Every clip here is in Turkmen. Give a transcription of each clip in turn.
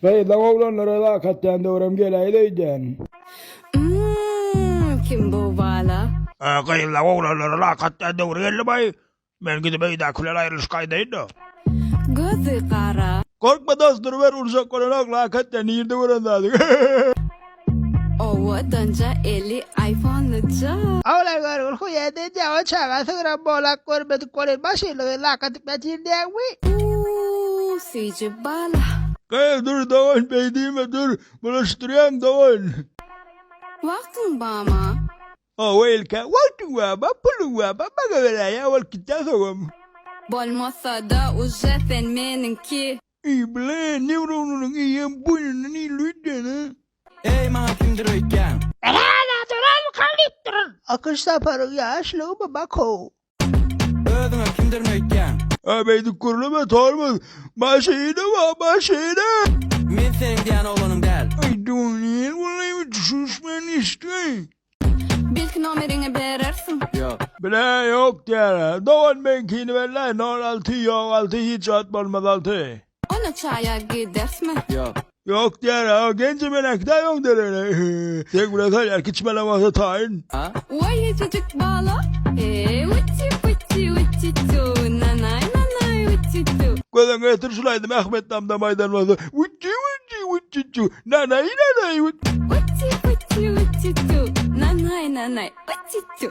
Gyzlaň oglanlara lak atýan döwrem geläýdi öýdýän. Umm kim bu bala. Gyzlaň oglanlara lak atýan döwri geldi baý. Men gidip öýdäkiler aýrylyşyk aýdaýyn-da. Gözi gara. Gorkma dos duruber urjak bolanok lak atýan nirde gören zadyň. Owadanja eli iPhone'lyja. Oglan görgül huýa edýä o çaga sygram bolak görmedik bolyn maşynlygy lak atyp ýatyn diýäňmi. Uuu süýji bala. Gyz dur dogan beý diýme dur bulaşdyrýaň dogan. Wagtyň bama. Hawa ilkä wagtyň bama puluň bama maňa beräý bolup gitýä soňam. Bolmasada uje sen meniňki. Eý bile newronynyň eýýäm boýnundan ildi öýdýän a. Eý maňa kimdir öýtýäň. Akyş Saparyň ýaşlygymy Bakow. Özüňe kimdirin öýtýäň. A beýdip gürleme tormoz. Maşyna bar maşyna. Men seniň diýýän oglanyň däl. Aý doniýel walaý düşünişmän geçdi. Belki nomeriňi berersiň. Ýok. Bile ýok diýýär. Dogan meňkini berläý nol alty ýok alty hiç wagt bolmaz alty. Onda çaýa gidersmi? Ýok. Ýok diýýär. A genje men äkidäý oň deregine. Seň bilen salýar kiçi bala bolsa taýyn. A? Waý eçejik bala. Eý uçi puçi uçi çu nanaý nanaý uçi çu. Gözüňe getir şul aýdymy Ahmet damdam aýdan bolsa. Uçi uçi uçi çu nanaý nanaý uç. Uçi puçi uçi çu nanaý nanaý uçi çu.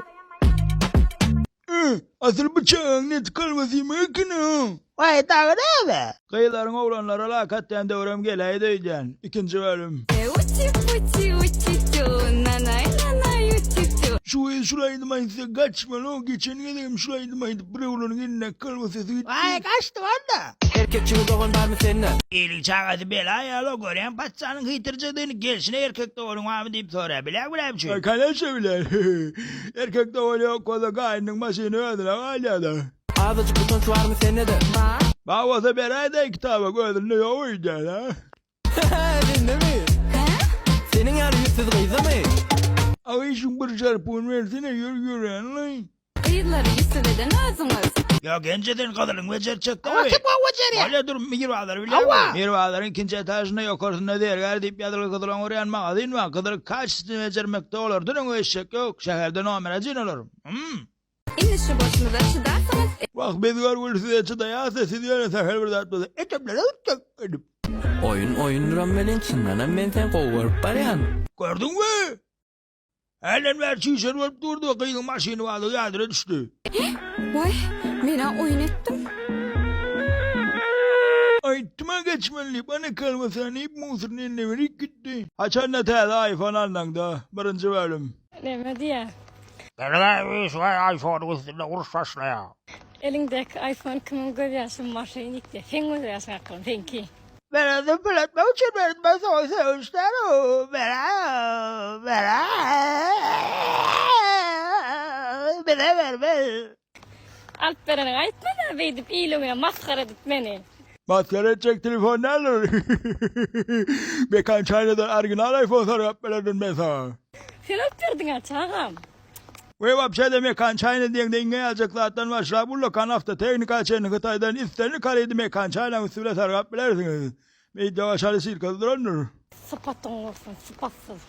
Ü, asyl bu çagaň neti kolbasy eken-a. Waý dagy näme? Gyzlaryň oglanlara lak atýan döwrem geläýdi öýdýän. Ikinji bölüm. Uçi puçi uçi çu nanaý nanaý uçi çu. Şu gyz şul aýdym aýtsa gaçmaly-ow geçen gezegem şul aýdym aýdyp bir oglanyň elindäki kolbasasy gitdi. Waý gaçdy onda. Erkekçilik dogan barmy sende? Iliň çagasy bela ýaly-ow görýän patyşanyň hytyrjadygyny gelşine erkek doganyň barmy diýip soraýar bilä bilä üçin. Kanyşa biler. Erkek dogany ýok bolsa gaýnynyň maşyny özüne galýada. Azajyk utanç barmy sende-de? Bar. Bar bolsa beräýdä kitaby özünde ýok öýdýän a. Sendemi? Hä? Seniň ýaly ýüzsüz gyzamy? Agy şuň bir şarpygyny bersene ýör ýöränilaý. Gyzlary ýüzsüz eden özüňiz. Ýa genje sen gyzylyňy bejertjek Hawa dämi? kim gowy bejerýär? Bolýa dur Mirbazary bilýäňmi? Hawa. Mirbazaryň ikinji etažynda ýokarsynda Zergär diýip ýazylgy gyzyl oňarýan magazin bar. Gyzyly kaçestwny bejermekde olardan öňe geçjek ýok. Şäherde nomer ajin olar. Hum. Indi şu bolşumyza çydarsyňyz. Wah biz görgüli size çydaýarys siz ýöne sähel bir zat bolsa etemlere gitjek edip. Oýun oýundyram welin çyndanam men seni gowy görüp barýan. Gördüňmi? Hälden bäri çüýşer bolup durdy, gyzyň maşyny bardy ýadyna düşdi. Waý, men-ä oýun etdim. Aýtdym-a geçmeli diýip, ana kolbasany iýip musuryny eline berip gitdi. Haçanda täze iPhone alnaňda, birinji bölüm. Näme diýýä? Gel-gel, şu iPhone-yň üstünde uruş başlaýar. Eliňdäki iPhone kimiň gözýaşy maşyn ýitýä. Seň gözýaşyň akylym, seňki. Men özüm pul etmek üçin berdim ben soň sögüşlerim bera bera bize bermez. Alyp bereniňi aýtma-da beýdip il öňüne masgara edip meni. Masgara etjek telefon däldir. Mekan Chinadan original iPhone sargap bererdim men saňa. Sen alyp berdiň-ä çagam. We wapşe-de Mekan China diýeňde iňňe ýaljak zatdan başlap ullakan awtotehnika çenli Hytaýdan islendik harydy Mekan China-nyň üsti bilen sargap bilersiňiz. Meýdýa şaly sirkasy durandyr. Sypatyň bolsun sypatsyz.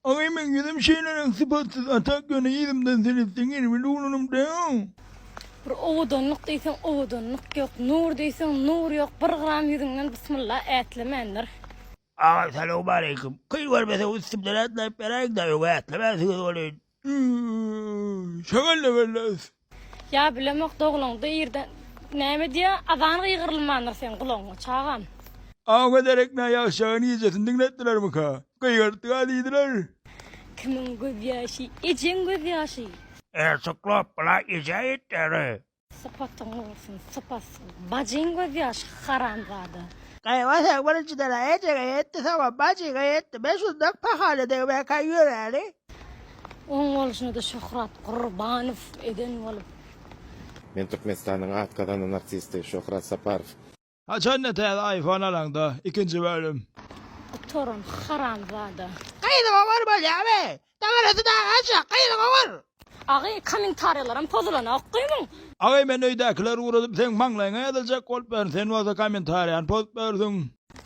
Agy meň ýüzüm şeýleräk sypatsyz a tak ýöne yzymdan seretseň erbet oglanam däl. Bir owadanlyk diýseň owadanlyk ýok, nur diýseň nur ýok, bir gram ýüzüňden bysmylla ätlemändir. Agam salowmaleýkim. Kyn görmeseň üstümden ätläp beräýiňdä öňe ätlemänsiňiz welin. Şeňňel belläs. Ýa bilemok doglaňda irden näme diýýä azan gygyrylmandyr seň gulagyňa çagam. Aňa derek nä ýagşyjagyň gijesini diňletdilermika? Gygyrtdyga diýdiler. Kimiň gözýaşy ejeň gözýaşy. Ertuklap bula eje ýetýär-ä. Sypatyň bolsun sypatsyz bajyň gözýaşy haramzada. Gaýyba seň birinjiden-ä ejeňe ýetdi soňam bajyňa ýetdi men şundak pahana degmäkä ýöräli. Oň bolşuna-da Şöhrat Gurbanow eden bolup. Men Türkmenistanyň at gazanan artisti Şöhrat Saparow. Haçanda täze iPhone alaňda, ikinji bölüm. Gutaran haramzada. Gyzyma barmalýamy? Dabarasy dagy aşak, gyzy gowur! Agy, kommentariýalaram pozulanok gyzyň. Agy, men öýdäkileri ugradyp seň maňlaýyňa ýazyljak bolup ýörün, sen bolsa kommentariýany pozup ýörsüň.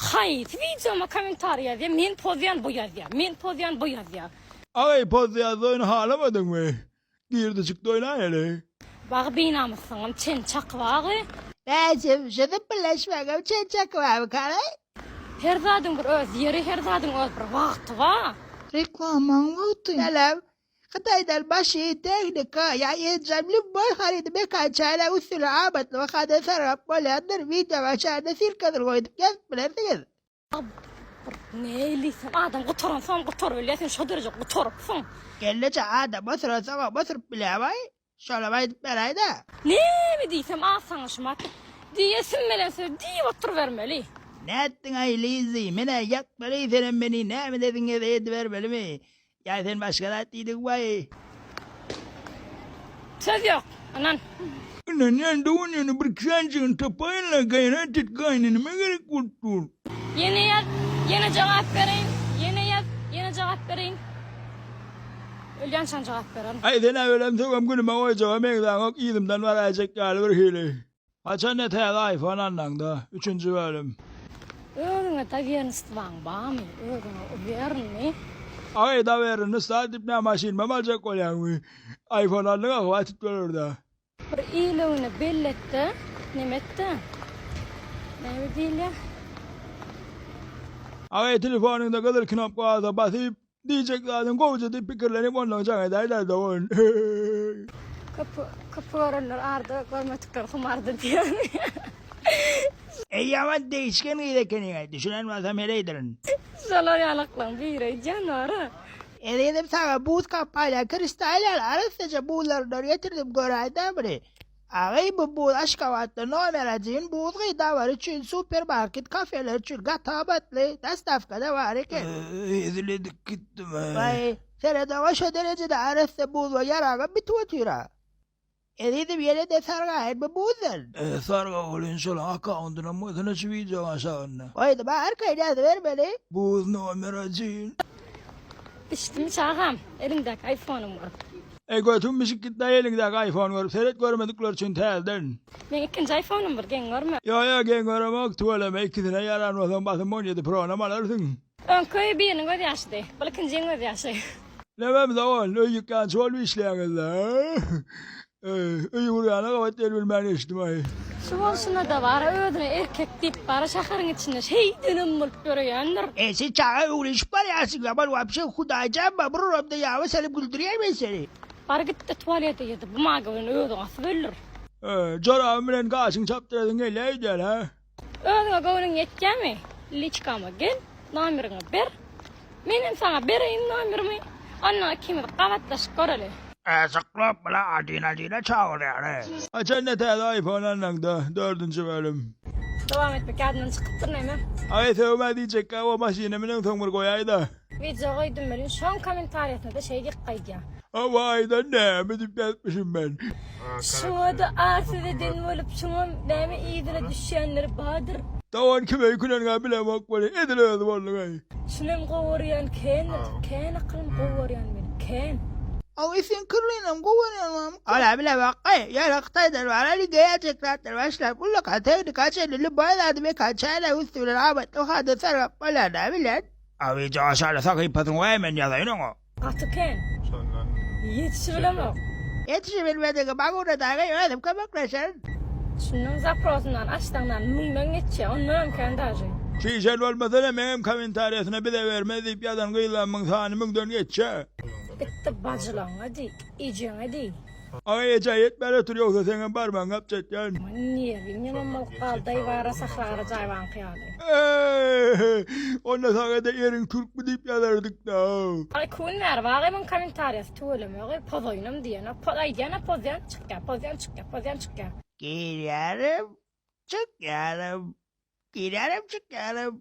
Haýsy wideoma kommentariý ýazýa, men pozýan bu ýazýa, men pozýan bu ýazýa. Agy, pozdy ýazdy oýny halamadyňmy? Girdi çykdy oýnaýaly. Bagy binamyssyňam çen çaky bagy. Bäşim, şu züpbüleşmegiň çen çaky barmykaraý? Her zadyň bir öz ýeri, her zadyň öz bir wagty bar. Reklamaň wagty. Salam. Hytaýdan maşyn, tehnika ýa enjam lýubboý harydy mekan çäýnek üstüne amatly bahadan sargap bolýandyr. Wideoň aşagynda ssilkasyny goýdup ýazyp bilersiňiz. Bir neýlisin adam gutaransoň gutaryp bilýär sen şo dereje gutarypsyň. Gelneje adam oturansoňam oturyp bilýämaý? Şolam aýdyp beräýdä. Näme diýsem az saňa şumat diýesim gelen sözi diýip oturybermeli. Nätdiňaý Lizi, menä ýakmaly senem meni näme dediňiz edibermelimi? Ýa sen başga zat diýdiňmaý? Söz ýok, ynan. Ynanýan dogan ýöne bir känjigini tapaýynla gaýrat et gaýyneneme gerek bolup dur. Ýene ýaz, ýene jogap bereýin, ýene ýaz, ýene jogap bereýin. Ölýänçäm jogap bererin. Aý senä ölem sögem günüme goýjaga meňzäňok yzymdan baraýjak ýaly bir hili. Haçanda täze iPhone alnaňda, üçünji bölüm. Özüňe dowernstwaň barmy? Özüňe uwerinmi? Aý dowernstwa diýip näme maşynymam aljak bolýaňmy? iPhone aldyňa hwatit bolarda. Bir il öňünde belletde neme etde näme diýilýär. Aý telefonyňda gyzyl knopka barsa basyp Diýjek zadyň gowja diýip pikirlenip ondan jaň edäýdä dogan. Köp köp görenler arda görmedikler humarda diýen. Eý ýaman degişgen gyz ekeniňaý düşünen bolsam heleýdirin. Şolar ýalaklaň biri öýdýän bara. Ezizim saňa buz kapaýlan kristal ýaly arassaja buzlaryndan getirdim göräýdä muny. Agy bu buz Aşgabatda nomer ajyn buz gyda bar üçin super market kafeler üçin gaty amatly dostawkada bar eken. Hezil edip gitdim. Waý seredoga şo derejede arassa buz we ýaragam bitip otyra. Ezizim ýenede sargaýyn bu buzdan. Sarga welin şolaň akkaundynam goýsana şu wideoň aşagynda. Goýdum a arkaýyn ýazybermeli. Buz nomer ajyn. Bişdimi çagam eliňdäki aýfonym görüp. Eý götüň bişik gitdä eliňdäki iPhone görüp seret görmedikler üçin täzeden. Meň ikinji iPhone'um bir geň görme. Ýo ýo geň göremok tüweleme ikisine ýaran bolsaň basym 17 Pro'nam alarsyň. Öňki öý biriniň göz ýaşydy. Bul ikinjiň göz ýaşy. Nemem dogan öý ýykýançy bolup işleýäňizle. Öý gurýana gabat gelibilmän geçdim-aý. Şu bolşuna-da bar-a özüne erkek diýip bar-a şäheriň içinde şeýdenem bolup ýöreýändir. E sen çaga öwrenişip barýarsyň ýaman wapşe hudaýjan bar bir uramda ýaba salyp güldürýän men seni. Bar gitde tualete girde bumaga bilen özüňi asyp öldür. Jorabym bilen gaşyňy çapdyrasyň gelýä öýdýän hä? Özüňe göwnüň ýetýämi? Liçkama gel, nomeriňi ber. Menem saňa bereýin nomerimi. Onda ikimiz gabatlaşyp göreli. Gyzyklap bula Adina-dina çagyrýar-e. Haçanda täze iPhone alnaňda, dördünji bölüm. Dowam etmek ýadymdan çykypdyr näme. Aý sögme diýjekkä o maşyna müneňsoň bir goýaýda. Wideo goýdum welin şoň kommentariýasynada şeý diýip gaýdýa. Hawa aýdan näme diýip ýazypmyşym men. Şuňada arsyz eden bolup şuňam näme yzyna düşýänleri badyr. Dogan kim öýkünenňä bilemok welin edil özi bolduňaý. Şunem gowarýan kändir kän akylym gowarýan men kän. Aý sen kirlinem gowarýan wam. Ala bilemok aý ýöne hytaýdan bar hali geýäjek zatlar başlap ullakan tehnika çenli lýuboý zady mekan çäýnek üsti bilen amatly bahadan sargap bolýar näbilýän. A wideo aşaly sahypasyny goýaý men ýazaýyn oňa. Gaty kän. Şondan Ýetişibilemok. Ýetişibilmedigiň maguna dagy özüm kömekleşerin. Şundan zaprosyndan açsaňdan müňden geçýär ondanam kän daže. Şişen bolmasana meňem komentariýasyna bize bermez diýip ýazan gyzlamyň sany müňden geçýä. Gitdi bajylaňa diý, ejeňe diý. Aý eje ýetmän otur ýogsa seňem barmagyňy gapjatýan. Nerwim ýaman bolup galdy bara sahra jaýbaňky ýaly. Eý onda saňada eriň türkmi diýip ýazardykda. Aý kun bäri bagymyň kommentariýasy tüweleme gyz pozaýynam diýenok poz aýdýana pozýan çykýa pozýan çykýa pozýan çykýa. Girýärim, çykýarym, girýärim, çykýarym.